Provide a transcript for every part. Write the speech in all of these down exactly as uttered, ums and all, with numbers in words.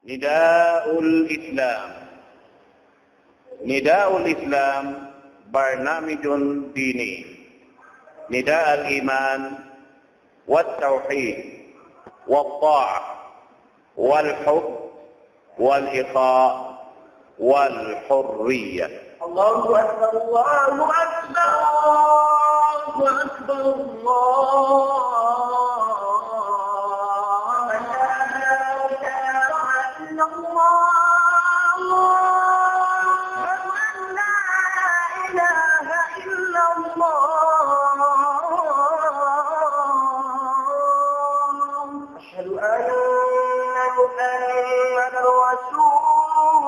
نداء الإسلام. نداء الإسلام برنامج ديني. نداء الإيمان والتوحيد والطاعة والحب والإخاء والحرية. الله أكبر، الله أكبر، الله أكبر، الله أكبر. أشهد أن لا إله إلا الله. أشهد أن لا إله إلا الله. أشهد أن محمدا رسول الله.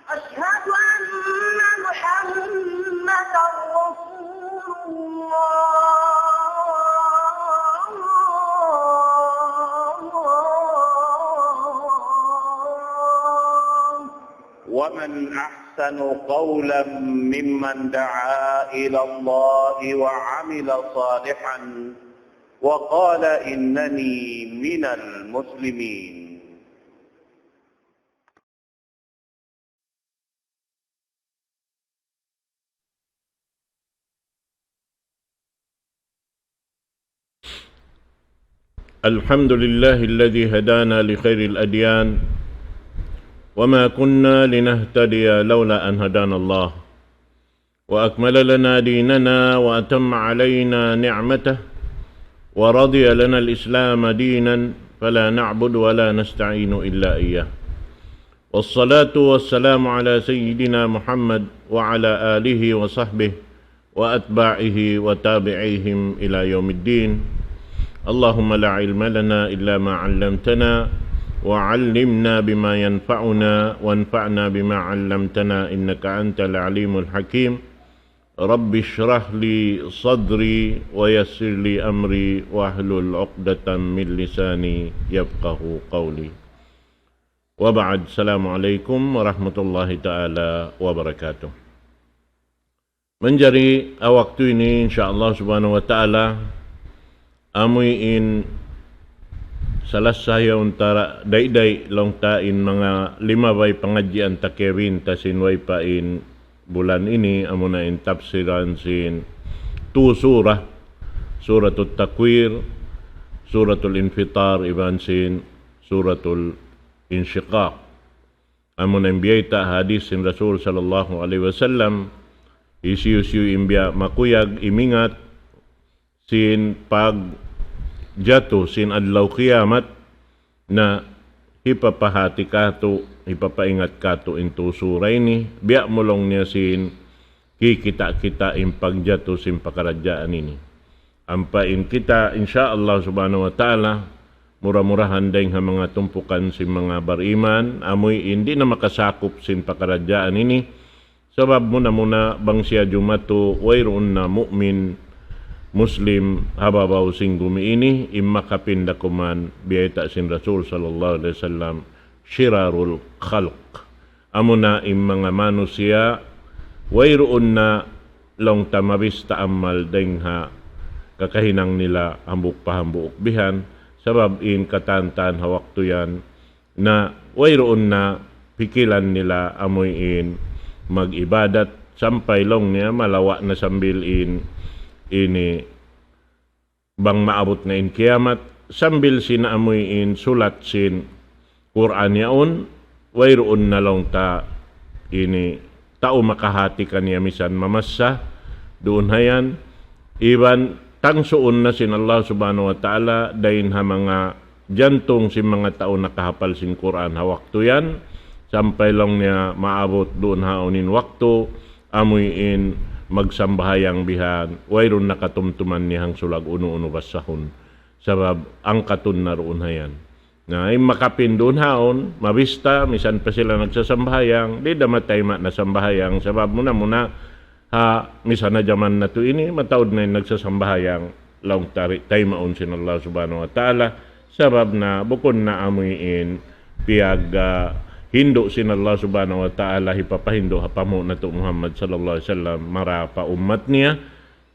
أشهد أن محمدا رسول الله. ومن أحسن قولا ممن دعا إلى الله وعمل صالحا وقال إنني من المسلمين. الحمد لله الذي هدانا لخير الأديان وما كنا لنهتدي لولا أن هدانا الله وأكمل لنا ديننا وأتم علينا نعمته ورضي لنا الإسلام دينا فلا نعبد ولا نستعين إلا إياه. والصلاة والسلام على سيدنا محمد وعلى آله وصحبه وأتباعه وتابعيهم إلى يوم الدين. اللهم لا علم لنا إلا ما علمتنا وعلمنا بما ينفعنا وانفعنا بما علمتنا إنك أنت العليم الحكيم. رب اشرح لي صدري ويسر لي أمري واحلل عقدة من لساني يفقه قولي. وبعد، السلام عليكم ورحمة الله تعالى وبركاته. Manjari ha waktu ini, insya Allah subhanahu wa ta'ala, amuin salasay untara dayday laung ta in manga limabay pangadjian ta kiyabin ta sin way pa in bulan ini, amuna in tafsiran sin tu surah, Suratul Takwir, Suratul Infitar, iban sin Suratul Inshiqaq. Amuna in biyayta' hadis sin Rasul sallallahu alayhi wasallam, hisiyu-siyu in biya' makuyag imingat sin pagjatu sin adlaw kiyamat, na hipapahati katu', hipapaingat katu' in tu surah ini, biya' mu laung niya sin kikita'-kita' in pagjatu sin pakaradjaan ini. Ampa in kita, insya Allah subhanahu wa ta'ala, mura-murahan dayng ha manga tumpukan sin manga bariman, amuin di' na makasakup sin pakaradjaan ini, sabab muna-muna bang siya jumatu wayruun na mu'min, Muslim, ha babaw sin gumi ini, in makapin da kuman biyayta' sin Rasul sallallahu alayhi wasallam, shirarul khalq. Amuna in manga manusiya', wayruun na laung ta mabista amal dayng ha kakahinang nila hambuuk pa hambuuk bihan, sabab in katan-katan ha waktu yan, na wayruun na pikilan nila amuin mag-ibadat, sampay laung niya malawa' na sambil in ini bang maabut na in kiyamat, sambil sin amuin sulat sin Qur'an yaun, wayruun na laung ta ini tau makahati kaniya misan mamassa, duun ha yan, iban tangsuun na sin Allah subhanahu wa ta'ala, dayn ha manga jantung sin manga tau nakahapal sin Qur'an ha waktu yan, sampay laung niya maabut duun ha yaun in waktu, amuin magsambahayang bihan, wayruun na katumtuman niya hangsulag unu-unu bassahun. Sabab angkatun na duun ha yan. Na, in makapin duun ha yaun, mabista, misan pa sila nagsasambahayang, di' da matayma' na sambahayang, sabab muna-muna, ha, misan na jaman natu' ini, mataud na in nagsasambahayang, laung ta di' taymaun sin Allah subhanahu wa ta'ala, sabab na bukun na amuin piyag, ah, hindu' sin Allah subhanahu wa ta'ala, hipapahindu' ha panghu' natu' Muhammad sallallahu alayhi wasallam, mara pa ummat niya,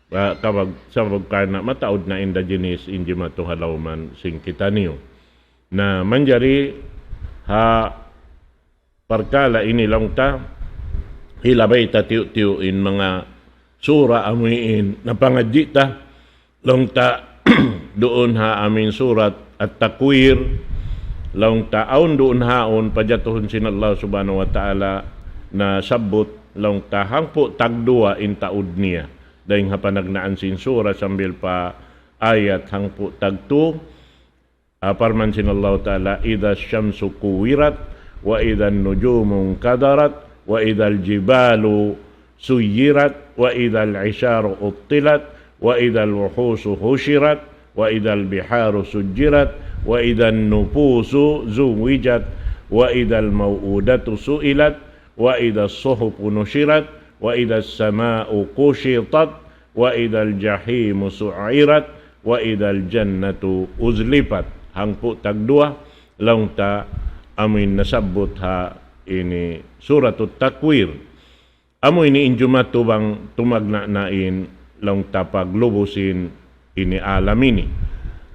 ah, kabag-, sabab karna' mataud na in da jinis in jimatu ha lawm sin kitaniyu. Na manjari ha parkala' ini laung ta, hilabay ta tiyu'-tiyu' in manga sura amuin napangadji' ta, laung ta duun ha amuin surat At-Takwir, laung ta awn duun haun pajatuhun sin Allah Subhanahu wa Ta'ala nasabbut laung ta hangpu' tagduwa in taud niya. Dayng ha panagnaan sin sura sambil pa ayat hangpu' tagtu, ah, parman sin Allah Ta'ala, إذا الشمس كورت، وإذا النجوم انكدرت، وإذا الجبال سيرت، وإذا العشار عطلت، وإذا الوحوش حشرت، وإذا البحار سجرت، وإذا النفوس زوجت، وإذا الموءودة سئلت، وإذا الصحف نشرت، وإذا السماء كشطت، وإذا الجحيم سعرت، وإذا الجنة أزلفت. Hangpu' tagduwa, laung ta amuin nasabbut ha ini Suratut Takwir. Amu ini in jumatu bang tumagna' na in laung ta paglubusin ini alam ini.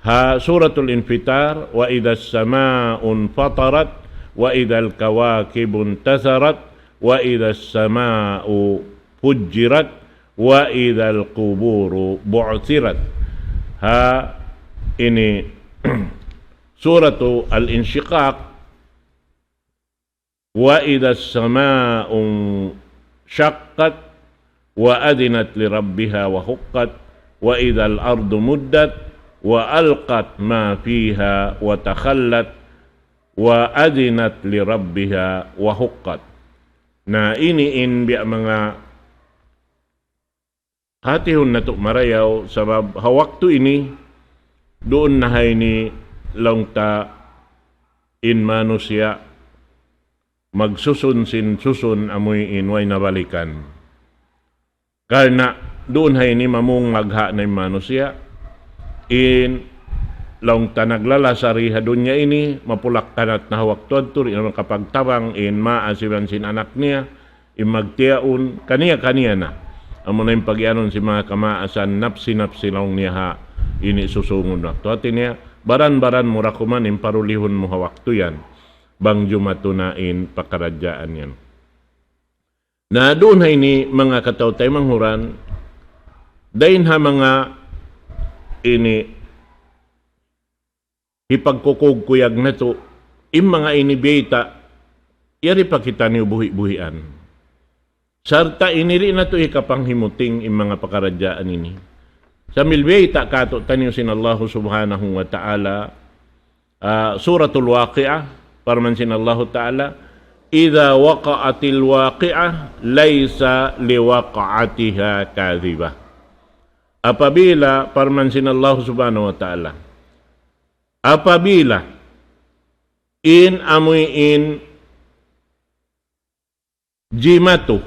Ha Suratul Infitar, وإذا السماء انفطرت، وإذا الكواكب انتثرت، وإذا السماء فجرت، وإذا القبور بعثرت. Ha ini Suratul Inshiqaq, وإذا السماء انشقت، وأذنت لربها وحقت، وإذا الأرض مدت، وألقت ما فيها وتخلت، وأذنت لربها وحقت. Na ini in biya' manga hatihun natu' marayaw, sabab ha waktu ini, duun na ha ini laung ta in manusiya' magsusun sin susun amuin way na balikan. Karna' duun ha ini mamung magha na in manusiya', in laung ta naglalasari ha dunya ini, mapulak-kanat na ha waktu yadtu, di' na makapagtabang, in maas iban sin anak niya, in magtiyaun, kaniya-kaniya na. Amu na in pagiyanun sin manga kamaasan, napsi-napsi laung niya ha ini susungun waktu. Hati niya, baran-baran mu ra kuman in parulihun mu ha waktu yan. Bang jumatu na in pakaradjaan yan. Na duun ha ini manga kataw-taymanghuran, dayn ha manga ini hipagkukug-kuyag natu', in manga ini biyayta', yari pa kitaniyu buhi'-buhian. Sarta' ini di' natu' hikapanghimuting in manga pakaradjaan ini. Sambil biyayta' kātu'niyu sin Allahu Subhanahu wa Ta'ala, ah, Suratul Waqi'ah, parman sin Allahu Ta'ala, إذا وقعت الواقعة ليس لوقعتها كاذبة. Apabila, parman sin Allahu Subhanahu wa Ta'ala, apabila in amuin jimatu,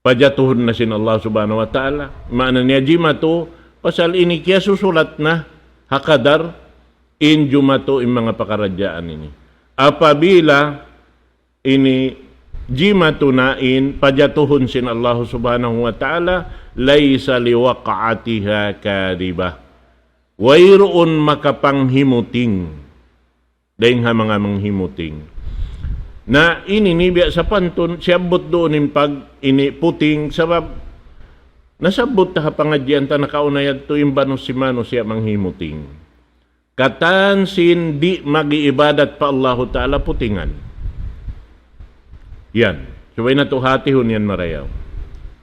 pajatuhun na sin Allah Subhanahu wa Ta'ala. Maana niya jimatu, pasal ini kiyasusulat na ha kadar in jumatu in manga pakaradjaan ini. Apabila ini jimatu na in pajatuhun sin Allah Subhanahu wa Ta'ala, ليس لوقعتها كاذبة. Wayruun makapanghimuting dayn ha manga manghimuting. Na ini ini biya' sapantun, siyabbut duun in pag ini puting, sabab nasabbut ta ha pangadjian ta nakauna yadtu in banu sin manusiya' manghimuting. Katan sin di' mag-iibadat pa Allahu Ta'ala putingan. Yan. Subay natu' hatihun yan marayaw.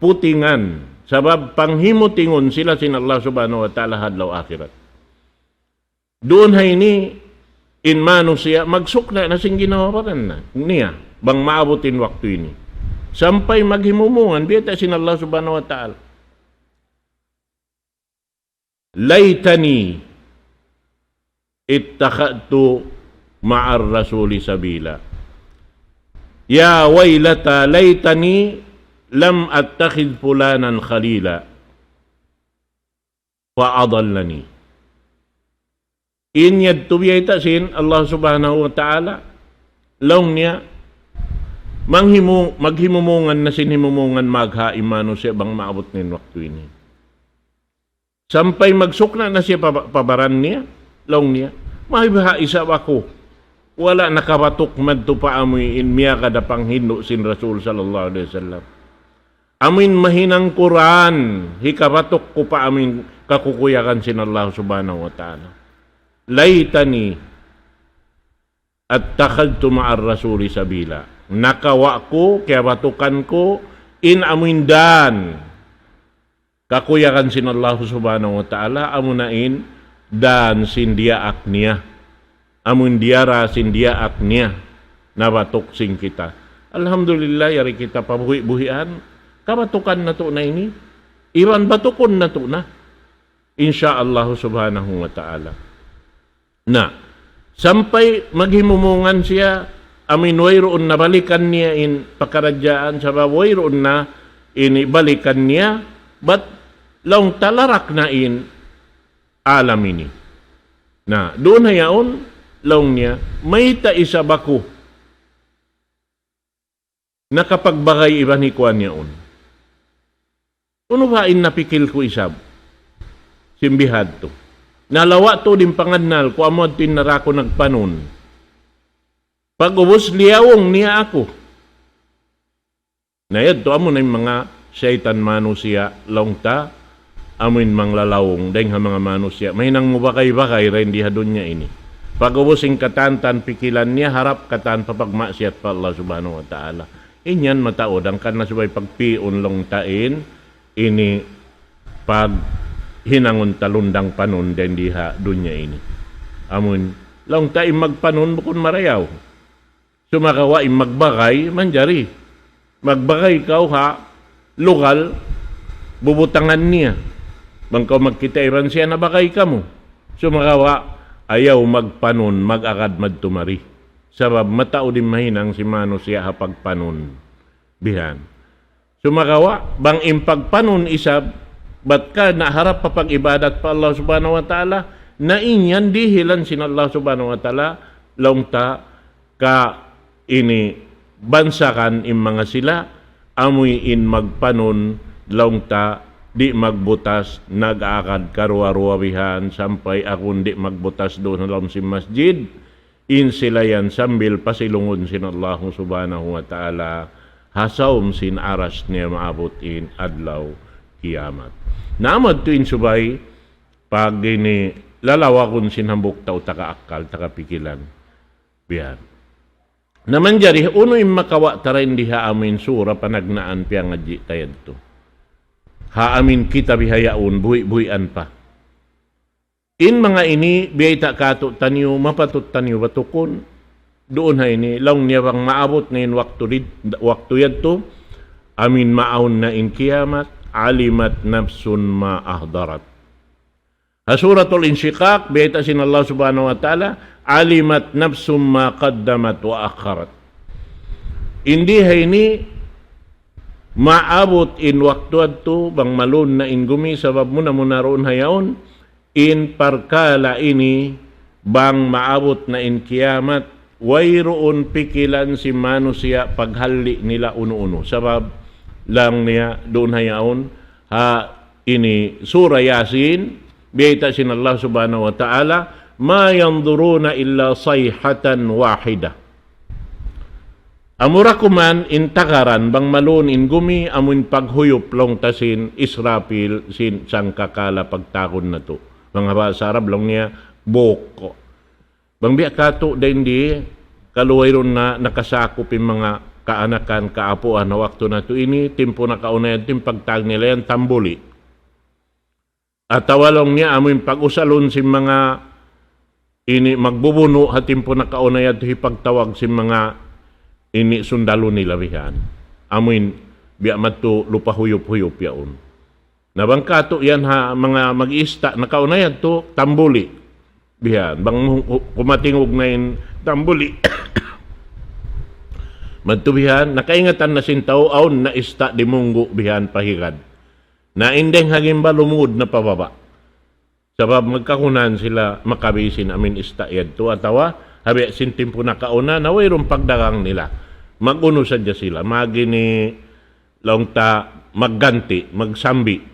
Putingan. Sabab panghimutingun sila sin Allah Subhanahu wa Ta'ala ha adlaw akhirat. Duun ha ini, in manusiya', magsukna' na sin ginhawa-baran na niya, bang maabut in waktu ini. Sampay maghimumungan, biyayta' sin Allah Subhanahu wa Ta'ala. ليتني اتخذت مع الرسول سبيلا. يا ويلتى ليتني لم أتخذ فلانا خليلا. فأضلني. In yadtu biyayta' sin Allah Subhanahu wa Ta'ala, laung niya, manghimu-, maghimumungan na sin himumungan magha in manusiya' bang maabut na in waktu ini. Sampay magsukna' na siya pa, pa baran niya, laung niya, Mayta' isab aku wala' nakabatuk madtu pa amuin miyagad ha panghindu' sin Rasul sallallahu alayhi wasallam. Amuin mahinang Qur'an, hikabatuk ku pa amuin kakukuyagan sin Allah subhanahu wa ta'ala. ليتني اتخذت مع الرسول سبيلا. Nakawa' ku, kiyabatukan ku, in amuin dan kakuyagan sin Allah subhanahu wa ta'ala, amuna in dan sin diyaak niya. Amuin diyara sin diyaak niya. Nabatuk sin kita. Alhamdulillah, yari kita pabuhi'-buhian. Kabatukan natu' na ini. Iban batukun natu' na. Insya Allah subhanahu wa ta'ala. Na, sampay maghimumungan siya, amuin wayruun na balikan niya in pakaradjaan, sabab wayruun na ini balikan niya, bat laung ta larak na in alam ini. Na, duun ha yaun, laung niya, mayta' isab aku nakapagbagay iban hi kuwan yaun. Unu ba in napikil ku isab? Sin bihadtu. Nalawa' tuud in pangannal ku, amu yadtu in nara ku nagpanun. Pag'ubus liyawung niya aku. Na yadtu amu na in manga saytan manusiya' laung ta, amuin manglalawung dayn ha manga manusiya'. Mahinang mubagay-bagay dayn di ha dunya ini. Pag'ubus in katan-katan pikilan niya harap katan pa pagmaksiyat pa Allah subhanahu wa ta'ala. In yan mataud, hangkan na subay pagpi'un laung ta in ini paghinangun ta lundang panun dayn di ha dunya ini. Amuin, laung ta in magpanun bukun marayaw. Sumagawa' in magbagay, manjari. Magbagay kaw ha lugal, bubutangan niya. Bang kaw magkita' iban siya, nabagay kamu. Sumagawa', ayaw magpanun, mag-agad madtu mari. Sabab mataud in mahinang sin manusiya' ha pagpanun. Bihan. Sumagawa', bang in pagpanun isab, bat ka naharap pa pag-ibadat pa Allah subhanahu wa ta'ala, na in yan dihilan sin Allah subhanahu wa ta'ala, laung ta ka ini bansakan in manga sila, amuin magpanun, laung ta, di' magbutas, nag-aagad karuwa-ruwa bihan, sampay agun di' magbutas duun ha lawm sin masjid, in sila yan sambil pasilungun sin Allahu subhanahu wa ta'ala, ha sawm sin aras niya maabut in adlaw kiyamat. Na amu yadtu in subay, pag ini lalawagun sin hambuuk tau taga akkal, taga pikilan. Bihan. Na manjari, unu in makawa' ta dayn di ha amuin sura panagnaan piyangadji' ta yadtu. Ha amuin kita bihaun, buhi'-buhian pa. In manga ini, biyayta' kātu'niyu, mapatut taniyu batukun, duun ha ini, laung niya bang maabut na in waktu di, waktu yadtu, amuin maawn na in kiyamat, علمت نفس ما أحضرت. Ha Suratul Inshiqaq, biyayta' sin Allah subhanahu wa ta'ala, علمت نفس ما قدمت وأخرت. In di ha ini, maabut in waktu yadtu, bang malun na in gumi, sabab muna-muna duun ha yaun, in parkala' ini bang maabut na in kiyamat, wayruun pikilan sin manusiya' paghalli' nila unu-unu. Sabab laung niya duun ha yaun, ha ini Sura Yasin, biyayta' sin Allah subhanahu wa ta'ala, ما ينظرون إلا صيحة واحدة. Amura kuman in tagaran bang malun in gumi amuin paghuyup laung ta sin Israpil sin sangkakala pagtagun natu'. Manga bahasa Arab laung niya buk. Bang biya' katu' dayn di, kalu wayruun na nakasakup in manga kaanakan, kaapuan ha waktu natu' ini, timpu nakauna yadtu in pagtawag nila yan tambuli. Atawa laung niya amuin pag-usalun sin manga ini magbubunu' ha timpu nakauna yadtu hipagtawag sin manga ini sundalu nila bihan. Amuin biya' madtu lupa huyup-huyup yaun. Na bang katu' yan ha manga mag-ista nakauna yadtu tambuli. Bihan, bang mu-, kumatingug na in tambuli. Madtu bihan, nakaingatan na sin tau, awn na ista dimunggu' bihan pa higad. Na in dayng ha gimba lumud na pa baba'. Sabab magkakunan sila makabi sin amuin ista yadtu atawa ha biya' sin timpu nakauna na wayruun pagdagang nila. Mag-unu sadja sila, mag-ini laung ta magganti, magsambi'.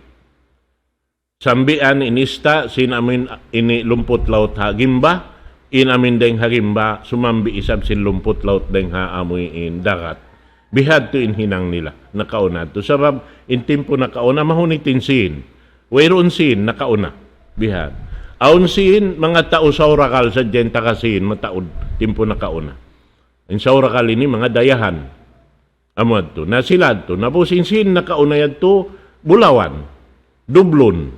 Sambian in ista sin amuin ini lumput laut ha gimba, in amin dayng ha rimba, sumambi isab sin lumput laut dayng ha amuin dagat. Bihadtu in hinang nila, nakauna tu. Sabab, in timpu nakauna, mahunit in Sin. Wayruun Sin, nakauna. Bihad. Awn Sin, manga tau Saurakal sadja in taga Sin, mataud, timpu nakauna. In Saurakal ini, manga dayahan. Amu yadtu. Na sila yadtu. Na pus in Sin nakauna yadtu, bulawan. Dublun.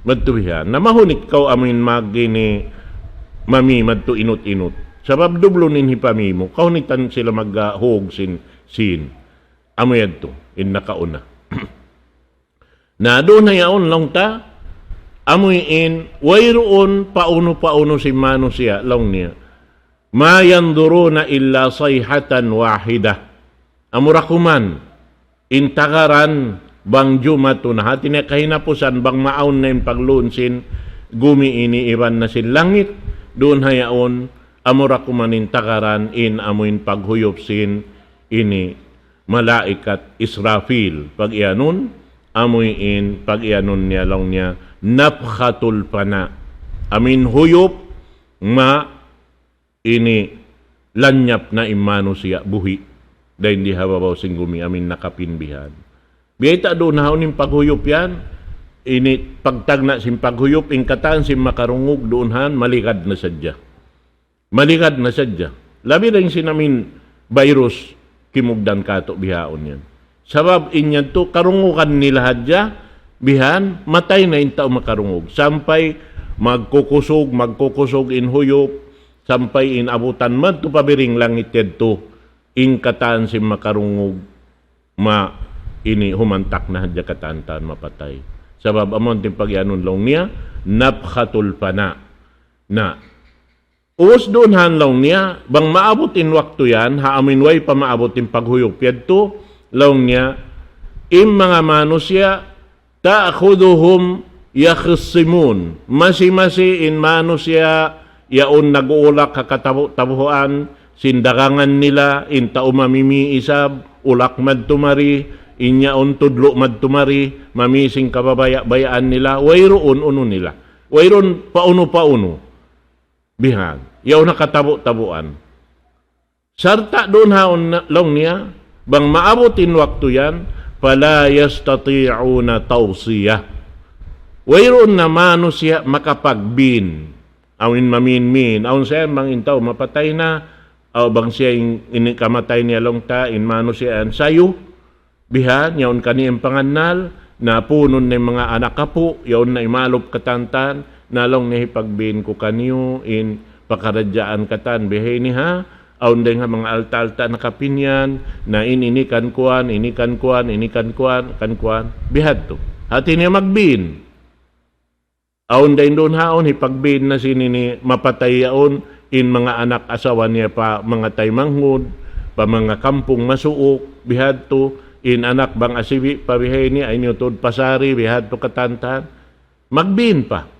Madtu bihan. Na mahunit kaw amuin mag ini mami madtu inut-inut. Sabab dublun in hipami mu. Kahunitan sila maghug sin Sin. Amu yadtu. In nakauna. Na duun na yaun laung ta, amuin, wayruun paunu-paunu sin manusiya' laung niya. ما ينظرون إلا صيحة واحدة. Amura kuman, in tagaran bang jumatu na hati niya kahinapusan bang maawn na in pagluun sin gumi ini iban na sin langit, duun ha yaun, amura kuman in tagaran in amuin paghuyup sin ini malaikat Israfil. Pag-iyanun, amuin pag-iyanun niya laung niya, نفخة الفناء. Amuin huyup ma ini lanyap na in manusiya' buhi'. Dayn di ha babaw sin gumi amuin nakapin bihan. Biyayta' duun ha yaun in paghuyup yan, ini pagtagna' sin paghuyup, in katan sin makarungug duun han, maligad na sadja. Maligad na sadja. Labi dayn sin amuin virus, kimugdan katu' bihaun yan. Sabab in yadtu, karungugan nila hadja, bihan, matay na in tau makarungug. Sampay magkukusug, magkukusug in huyup, sampay in abutan madtu pa biring langit yadtu, in katan sin makarungug, ma ini humantak na hadja katan-katan mapatay. Sabab amun tin pag-iyanun laung niya, نفخة الفناء. Na, ubus duun han laung niya, bang maabut in waktu yan, ha amuin way pa maabut in paghuyup yadtu, laung niya, in manga manusiya', تأخذهم يخصمون. Masi-masi in manusiya' yaun nag-uulak ha katabu-tabuan, sin dagangan nila, in tau mamimi isab, ulak madtu mari, in yaun tudlu' madtu mari, mami sin kababaya'-bayaan nila, wayruun unu nila. Wayruun paunu-paunu. Bihan. Yaun ha katabu-tabuan. Sarta' duun ha yaun na, laung niya, bang maabut in waktu yan, فلا يستطيعون توصية. Wayruun na manusiya' makapagbin. Awn mamin-min. Awn siya bang in tau mapatay na, aw bang siya in, in kamatay niya laung ta, in manusiya' yan sayu. Bihan, yaun kaniya in pangannal, na punun na in manga anak apu', yaun na imalup katan-katan, na laung niya hipagbin ku kaniyu, in pakaradjaan katan, biha ini ha, awn dayn ha manga alta'-alta' nakapin yan, na in ini kan kuwan, ini kan kuwan, ini kan kuwan, kan kuwan, bihadtu. Hati niya magbin. Awn dayn duun ha yaun, hipagbin na sin ini mapatay yaun, in manga anak asawa niya pa manga taymanghud, pa manga kampung masuuk, bihadtu, in anak bang asibi' pa biha ini, ayaw niyu tuud pasari, bihadtu katan-katan. Magbin pa.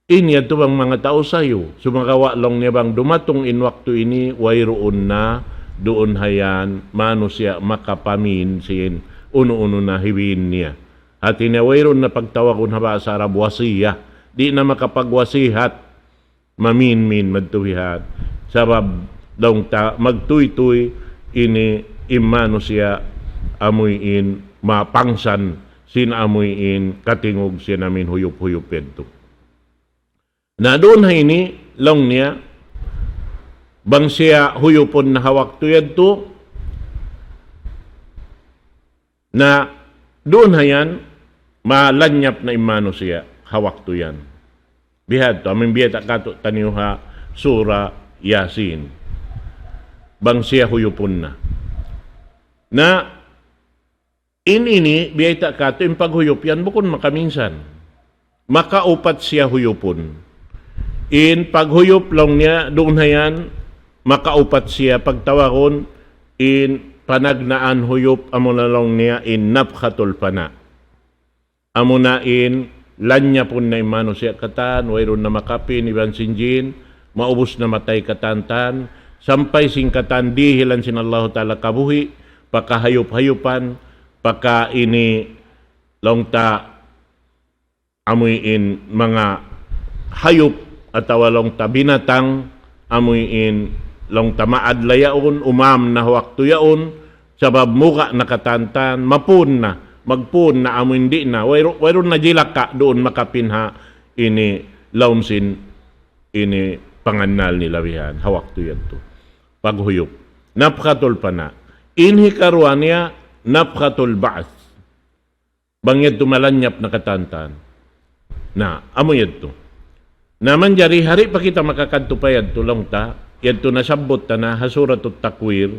In yadtu bang manga tau sayu, sumagawa' laung niya bang dumatung in waktu ini, wayruun na, duun ha yan, manusiya' makapamin sin, unu-unu na hibin niya. Hati niya wayruun na pagtawagun ha bahasa Arab wasiyah. Di' na makapagwasihat. Mamin-min madtu bihan. Sabab laung ta magtuytuy ini in manusiya' amuin mapangsan sin amuin katingug sin amuin huyup-huyup yadtu. Na duun ha ini, laung niya, bang siya huyupun na ha waktu yadtu, na duun ha yan, malanyap na in manusiya' ha waktu yan. Bihadtu, amuin biyayta' katu'taniyu ha Sura Yasin. Bang siya huyupun na. Na, in ini, biyayta' katu', in paghuyup yan, bukun makaminsan. Makaupat siya huyupun. In paghuyup laung niya, duun ha yan, makaupat siya pagtawagun, in panagnaan huyup, amuna laung niya, in nafkhatul fana. Amuna in, lanyapun na in manusiya' katan, wayruun na makapin, iban sin jin, maubus na matay katan-katan, sampay sin katan dihilan sin Allahu Ta'ala kabuhi', pakahayup-hayupan, paka ini laung ta amuin manga hayup, atawa laung ta binatang, amuin laung ta maadla yaun, umam na waktu yaun, sabab muga na katantan, mapun na, magpun na, amuin di' na, wayru-, wayruun na jilaka duun makapin ha ini laum sin ini pangannal nila bihan, ha waktu yadtu. Paghuyup. Nafkhatul fana. In hikaruwa niya, nafkhatul ba'th. Bang yadtu malanyap na katantan. Na, amu yadtu. Na manjari, hari pa kita makakadtu pa yadtu laung ta, yadtu nasabbut ta na ha Suratut Takwir,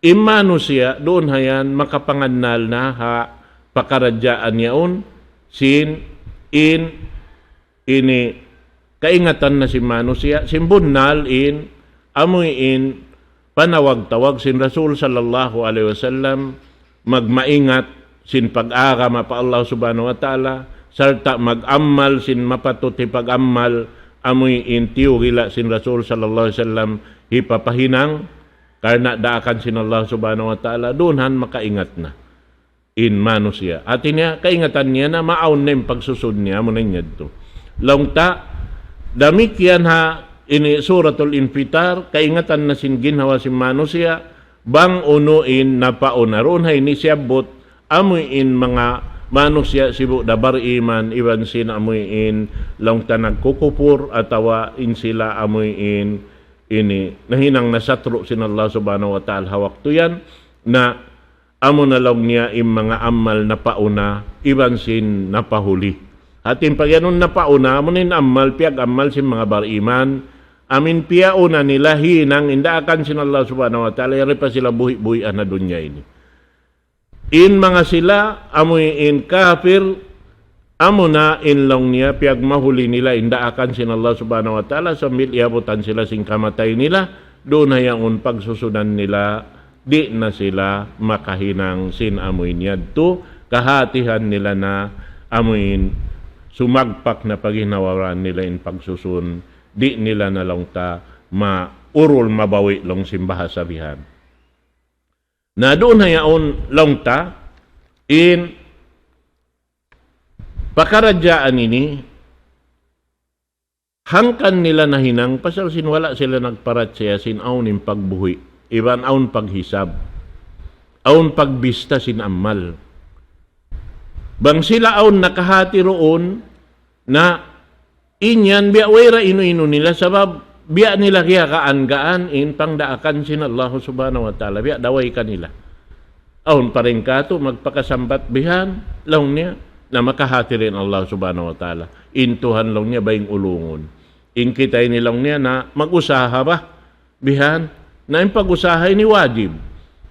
in manusiya' duun hayan makapangannal na ha pakaradjaan yaun sin in ini kaingatan na sin manusiya', sin bunnal in, amuin panawag-tawag sin Rasul sallallahu alayhi wasallam, magmaingat sin pag-agama pa Allah subhanahu wa ta'ala, sarta' mag-ammal sin mapatut hipag-ammal, amuin tiyugila sin Rasul sallallahu alayhi wasallam hipapahinang, karna' daakan sin Allah subhanahu wa ta'ala, duun han makaingat na in manusiya'. Hati niya, kaingatan niya na maawn na in pagsusun niya, amu na in yadtu. Laung ta, damikkiyan ha ini Suratul Infitar, kaingatan na sin ginhawa sin manusiya', bang unu in napauna. Duun ha ini siyabbut, amu in manga manusiya' sibu' da bariman, iban sin amu in laung ta nagkukupur, atawa in sila amu in ini, nahinang na satru' sin Allah subhanahu wa ta'ala ha waktu yan, na amu na laung niya in manga ammal napauna, iban sin napahuli. Hati in pagiyanun napauna, amu na in ammal, piyag-ammal sin manga bariman, amu in piyauna nila hinang in daakan sin Allah subhanahu wa ta'ala, yari pa sila buhi'-buhian ha dunya ini. In manga sila, amu in kafir, amu na in laung niya, piyagmahuli nila in daakan sin Allah subhanahu wa ta'ala, sambil iyabutan sila sin kamatay nila, duun na yaun pagsusunan nila, di' na sila makahinang sin amu in yadtu, kahatihan nila na amu in sumagpak na paginhawa-baran nila in pagsusun, di' nila na laung ta maurul mabawi' laung sin bahasa bihan. Na duun na yaun laung ta, in pakaradjaan ini, hangkan nila nahinang, pasal sin wala' sila nagparachaya sin awn in pagbuhi', iban awn paghisab, awn pagbista sin ammal. Bang sila awn nakahati duun, na in yan biya' way ra inu-inu nila, sabab biya' nila kiyagaan-gaan in pangdaakan sin Allah subhanahu wa ta'ala, biya' da way kanila. Awn pa dayn kātu' magpakasambat bihan, laung niya, na makahati da in Allah subhanahu wa ta'ala. In Tuhan laung niya, baying ulungun. In kita ini laung niya, na mag-usaha ba? Bihan, na in pag-usaha ini wajib.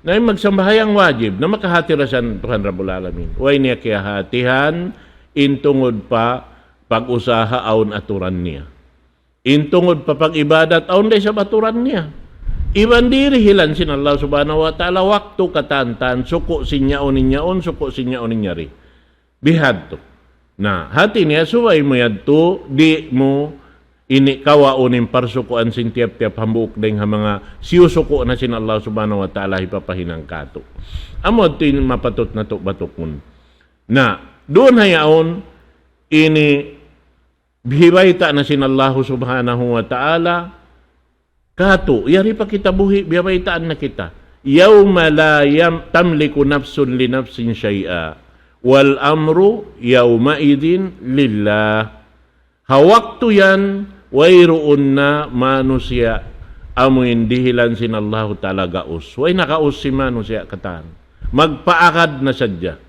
Na in magsambahayang wajib, na makahati da isab in Tuhan Rabbul Alamin. Way niya kiyahatihan, in tungud pa pag-usaha awn aturan niya. In tungud pa pag-ibadat awn da isab aturan niya. Iban dihilan sin Allah subhanahu wa ta'ala waktu katantan, suku' sin yaun in yaun, suku' sin yaun in yari. Bihadtu. Na, hati niya subay mu yadtu, di' mu ini kawaun in parsukuan sin tiyap-tiyap hambuuk dayng ha manga siyusuku' na sin Allah subhanahu wa ta'ala hipapahinang kātu'. Amu yadtu in mapatut natu' batukun. Na, duun ha yaun ini bihibayta' na sin Allah subhanahu wa ta'ala, kātu', yari pa kita buhi', biyabaytaan na kita. يوم لا يم-، تملك نفس لنفس شيئا والأمر يومئذ لله. Ha waktu yan, wayruun na manusiya' amuin dihilan sin Allahu Ta'ala gaus. Way na gaus sin manusiya' katan. Magpaagad na sadja.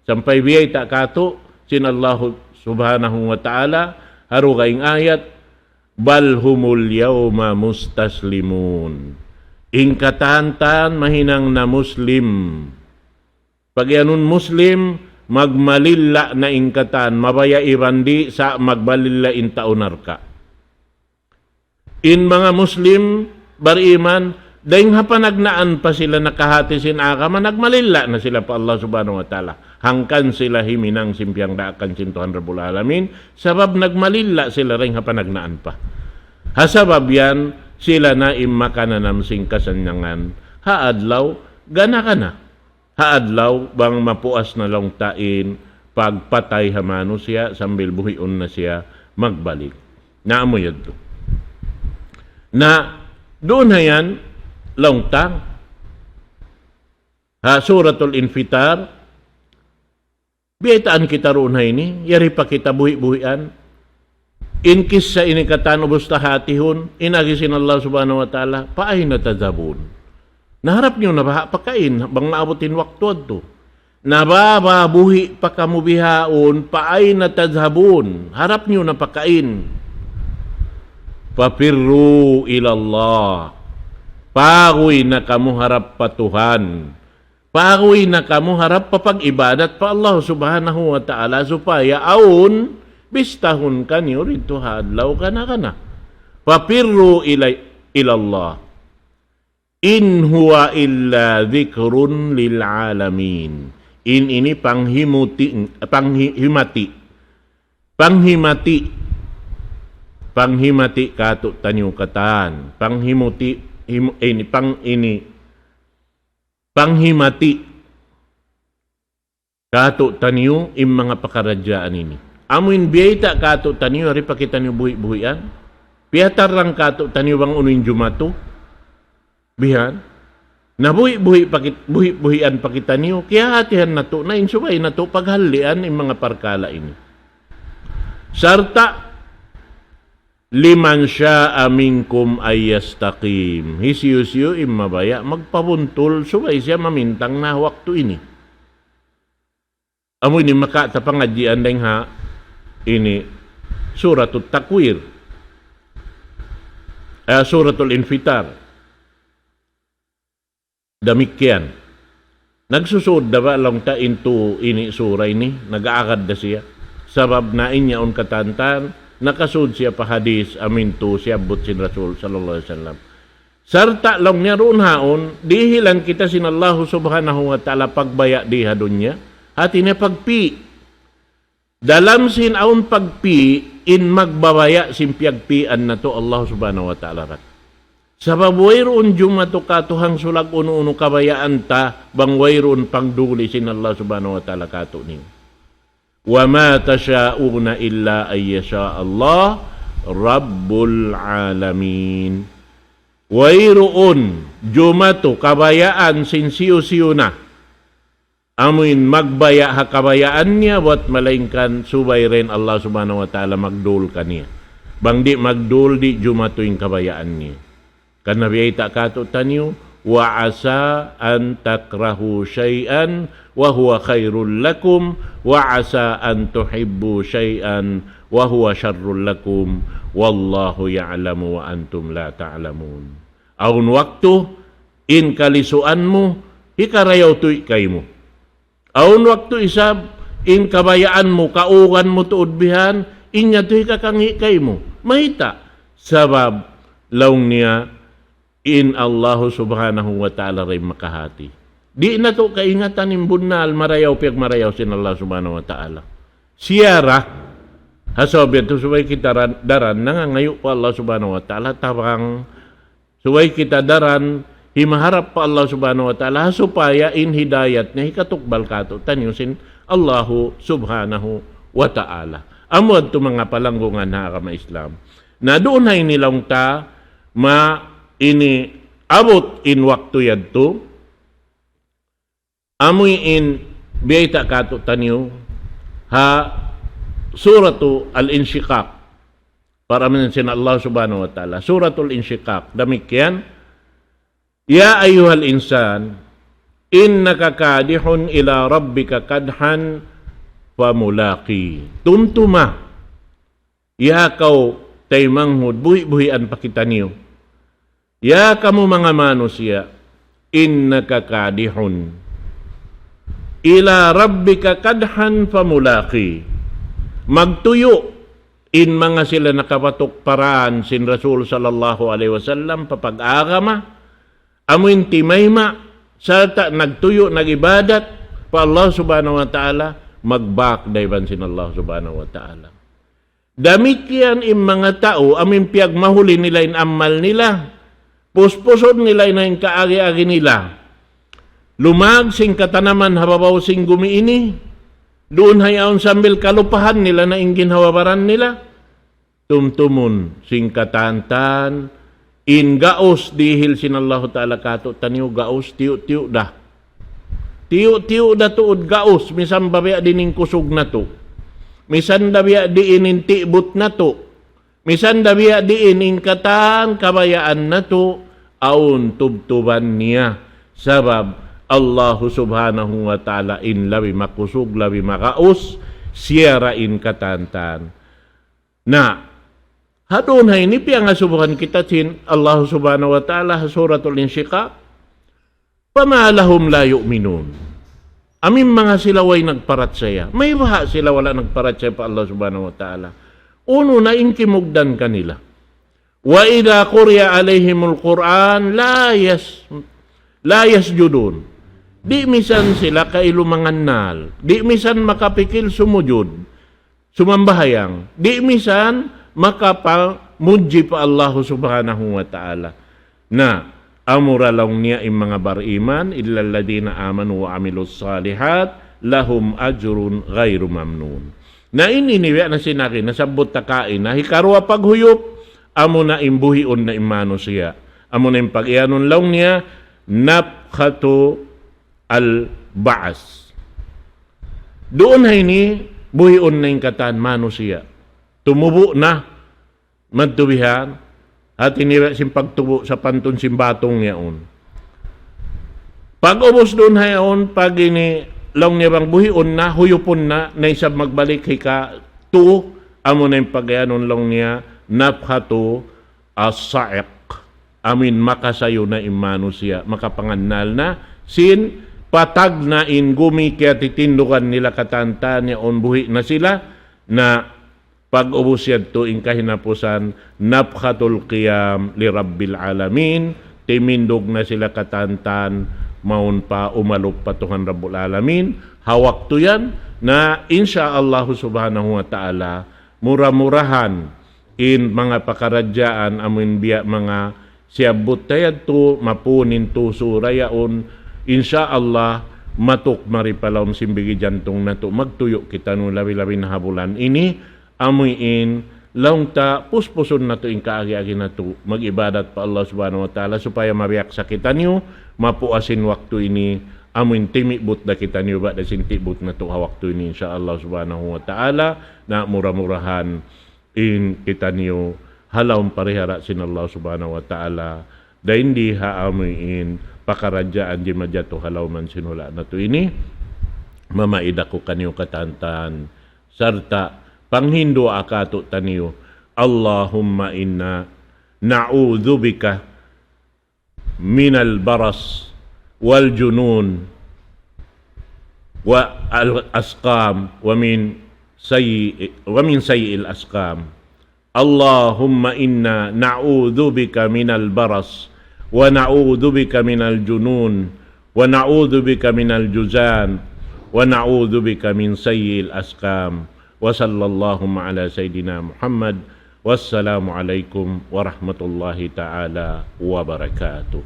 Sampay biyayta' kātu' sin Allahu Subhanahu wa Ta'ala, ha dugaing ayat, بل هم اليوم مستسلمون. In katan-katan mahinang na Muslim. Pag-iyanun Muslim, magmalilla na in katan, mabaya' iban di' sa' magmalilla in tau narka'. In manga Muslim, bariman, dayng ha panagnaan pa sila nakahati sin agama, nagmalilla na sila pa Allah Subhanahu wa Ta'ala. Hangkan sila himinang sin piyangdaakan sin Tuhan Rabbul Alamin, sabab nagmalilla sila dayng ha panagnaan pa. Ha sabab yan, sila na in makananam sin kasannyangan. Ha adlaw, gana-gana. Ha adlaw, bang mapuas na laung ta in pagpatay ha manusiya', sambil buhiun na siya magbalik. Na amu yadtu. Na, duun ha yan, laung ta, ha Suratul Infitar, biyaytaan kita duun ha ini, yari pa kita buhi'-buhian. In kissa ini katan ubus ta hatihun, in agi sin Allah Subhanahu wa Ta'ala, فأين تذهبون؟ Na harap niyu na baha' pakain, bang maabut in waktu yadtu. Na ba, ba, buhi' pa kamu bihaun, فأين تذهبون؟ Harap niyu na pakain. ففروا إلى الله. Paguy na kamu harap pa Tuhan. Paguy na kamu harap pa pag-ibadat pa Allah Subhanahu wa Ta'ala supaya awn bistahun kaniyu didtu ha adlaw kana-kana. ففروا إلي-، إلى الله. إن هو إلا ذكر للعالمين. In ini panghimuti-, panghi-, himati. Panghimati. Panghimati katu'taniyu katan. Panghimuti, himu-, ini, pang ini. Panghimati katu'taniyu in manga pakaradjaan ini. Amu in biyayta' katu'taniyu, yari pa kitaniyu buhi'-buhian. Piyatarrang katu'taniyu bang unu in jumatu. Bihan. Na buhi'-buhi' pakit-, buhi'-buhian pa kitaniyu. Kiyahatihan natu' na in subay natu' paghallian in manga parkala' ini. Sarta', لمن شاء منكم أن يستقيم. Hisiyu-siyu in mabaya' magpabuntul subay siya mamintang na waktu ini. Amu ini maka ta pangadjian dayng ha ini Suratul Takwir. Eh, Suratul Infitar. Damikkiyan. Nagsusud da ba laung ta in tu ini sura ini, nag-aagad da siya. Sabab na in yaun katantan, nakasud siya pa hadis amu in tu siyabbut sin Rasul sallallahu alayhi wasallam. Sarta' laung niya duun haun, dihilan kita sin Allahu Subhanahu wa Ta'ala pagbaya' di ha dunya, hati niya pagpi'. Dalam sin awn pagpi', in magbabaya' sin piyagpi'an natu' Allah Subhanahu wa Ta'ala rat. Sabab wayruun jumatu katu' hangsulag unu-unu kabayaan ta, bang wayruun pangduli sin Allah Subhanahu wa Ta'ala katu' niyu. وما تشاءون إلا أن يشاء الله رب العالمين. Wayruun jumatu kabayaan sin siyu-siyu na. Amuin magbaya' ha kabayaan niya, buwat malaingkan subay da in Allah Subhanahu wa Ta'ala magdul kaniya. Bang di' magdul, di' jumatu in kabayaan niya. Karna' biyayta' katu'taniyu, وعسى أن تكرهوا شيئا وهو خير لكم، وعسى أن تحبوا شيئا وهو شر لكم، والله يعلم وأنتم لا تعلمون. Awn waktu, in kalisuan mu, hikarayaw tuud kaymu. Awn waktu isab, in kabayaan mu, kaugan mu tuud bihan, in yadtu hikakangī' kaymu. Mayta'? Sabab, laung niya, in Allahu Subhanahu wa Ta'ala da in makahati. Di' natu' kaingatan in bunnal, marayaw, piyagmarayaw sin Allah Subhanahu wa Ta'ala. Siya ra, ha sabab yadtu subay kita ran-, daran nangangayu' pa Allah Subhanahu wa Ta'ala, tabang subay kita daran himaharap pa Allah Subhanahu wa Ta'ala, supaya in hidayat niya hikatukbal katu'taniyu sin Allahu Subhanahu wa Ta'ala. Amu yadtu manga palanggungan ha agama Islam. Na duun ha ini laung ta, ma ini abut in waktu yadtu, amu in biyayta' katu'taniyu ha Suratu Al-Inshiqaq. Paramanan sin Allah Subhanahu wa Ta'ala. Suratul Inshiqaq. Damikkiyan, يا أيها الإنسان إنك كادح إلى ربك كدحا فملاقيه. Tumtuma. Ya kaw taymanghud, buhi'-buhian pa kitaniyu. Ya kamu manga manusiya', إنك كادح إلى ربك كدحا فملاقيه. Magtuyu' in manga sila nakapatukparaan sin Rasul sallallahu alayhi wasallam pa pag-agama, amuin timayma', sarta' nagtuyu', nag-ibadat pa Allah Subhanahu wa Ta'ala, magbak da iban sin Allah Subhanahu wa Ta'ala. Damikkiyan in manga tau, amuin piyagmahuli nila in amal nila, puspusun nila in kaagi-agi nila. Lumag sin katanaman ha babaw sin gumi ini, duun ha yaun sambil kalupahan nila na in ginhawa-baran nila. Tumtumun sin katantan, In gaus dihil sin Allahu Ta'ala kātu'niyu, gaus tiyu'-tiyu' da. Tiyu'-tiyu' da tuud gaus, misan da biya' diin in kusug natu'. Misan da biya' diin in ti'but natu'. Misan da biya' diin in katan kabayaan natu', awn tubtuban niya. Sabab Allahu Subhanahu wa Ta'ala in labi makusug, labi magaus, siya ra in katantan. Na, ha duun ha ini piyangasubuhan kita sin Allah Subhanahu wa Ta'ala ha Suratul Inshiqaq, فما لهم لا يؤمنون. Amu in manga sila way nagparachaya. Mayta' sila wala' nagparachaya pa Allah Subhanahu wa Ta'ala. Unu na in kimugdan kanila. وإذا قرئ عليهم القرآن لا يس-، لا يسجدون. Di' misan sila kailu mangannal. Di' misan makapikil sumujud. Sumambahayang. Di' misan makapamudji pa Allahu Subhanahu wa Ta'ala. Na, amura laung niya in manga bariman, إلا الذين آمنوا وعملوا الصالحات لهم أجر غير ممنون. Na ini, ini biya' na sin agi, nasabbut ta kaina, hikaruwa paghuyup, amuna in buhiun na in manusiya'. Amuna in pag-iyanun laung niya, نفخة البعث. Duun ha ini, buhiun na in katan manusiya'. Tumubu' na, madtu bihan, hati niya sin pagtubu' sapantun sin batung yaun. Pag-ubus duun ha yaun, pag ini laung niya bang buhiun na, huyupun na, na isab magbalik hikatu, amuna in pag-iyanun laung niya, نفخة الصعق. Amu in makasayu na in manusiya', makapangannal na, sin patag na in gumi kiyatitindugan nila katantan yaun buhi' na sila, na pag-ubus yadtu in kahinapusan, نفخة القيام لرب العالمين, timindug na sila katantan, mawn pa umalup pa Tuhan Rabbul Alamin, ha waktu yan, na insya Allah Subhanahu wa Ta'ala, mura-murahan, in manga pakaradjaan amun biya' manga siyabbut ta yadtu, mapun in tusu ra yaun, insya Allah, matuk mari pa lawm sin bigi jantung natu', magtuyu' kitaniyu labi-labi na ha bulan ini, amu in, laung ta, puspusun natu' in kaagi-agi natu', mag-ibadat pa Allah Subhanahu wa Ta'ala, supaya mabiyaksa kitaniyu, mapuas in waktu ini, amu in timi'but da kitaniyu, ba'da sin ti'but natu' ha waktu ini, insya Allah Subhanahu wa Ta'ala, na mura-murahan, in kitaniyu ha lawm parihara' sin Allah Subhanahu wa Ta'ala, dayn di ha amu in pakaradjaan di' majatu ha lawm sin hula' natu' ini, mamaid aku kaniyu katantan, sarta' panghindu' aku kātu'niyu, اللهم إنا نعوذ بك من البرص والجنون والأسقام ومن سيء، ومن سيء الأسقام. اللهم إنا نعوذ بك من البرص، ونعوذ بك من الجنون، ونعوذ بك من الجذام، ونعوذ بك من سيء الأسقام. وصلى اللهم على سيدنا محمد. والسلام عليكم ورحمة الله تعالى وبركاته.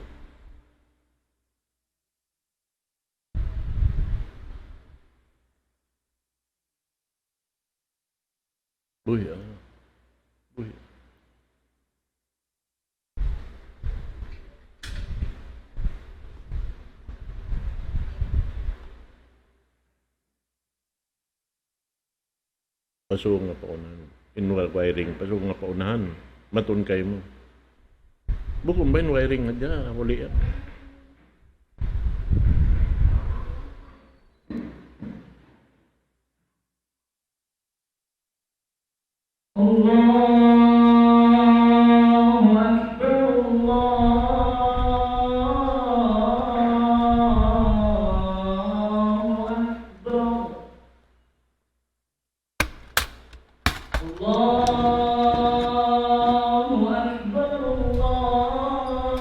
Uy, ah. Uy. Pasunga pa unahan. In wiring, pasunga pa unahan. Matun kaymu. Bukun ba in wiring hadja, huli' yan. الله أكبر، الله أكبر. الله أكبر، الله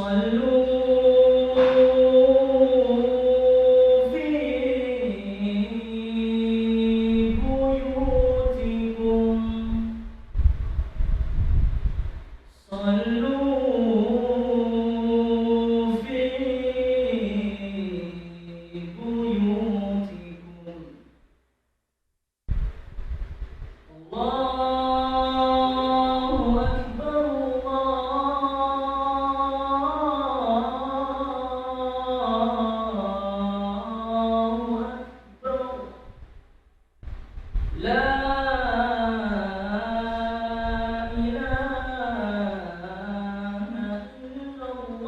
صلوا في بيوتكم. صلوا في بيوتكم. الله أكبر، الله أكبر. لا إله إلا الله.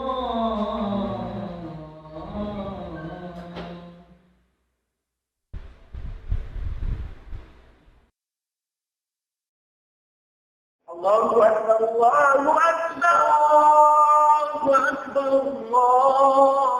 الله أكبر، الله أكبر، الله أكبر، الله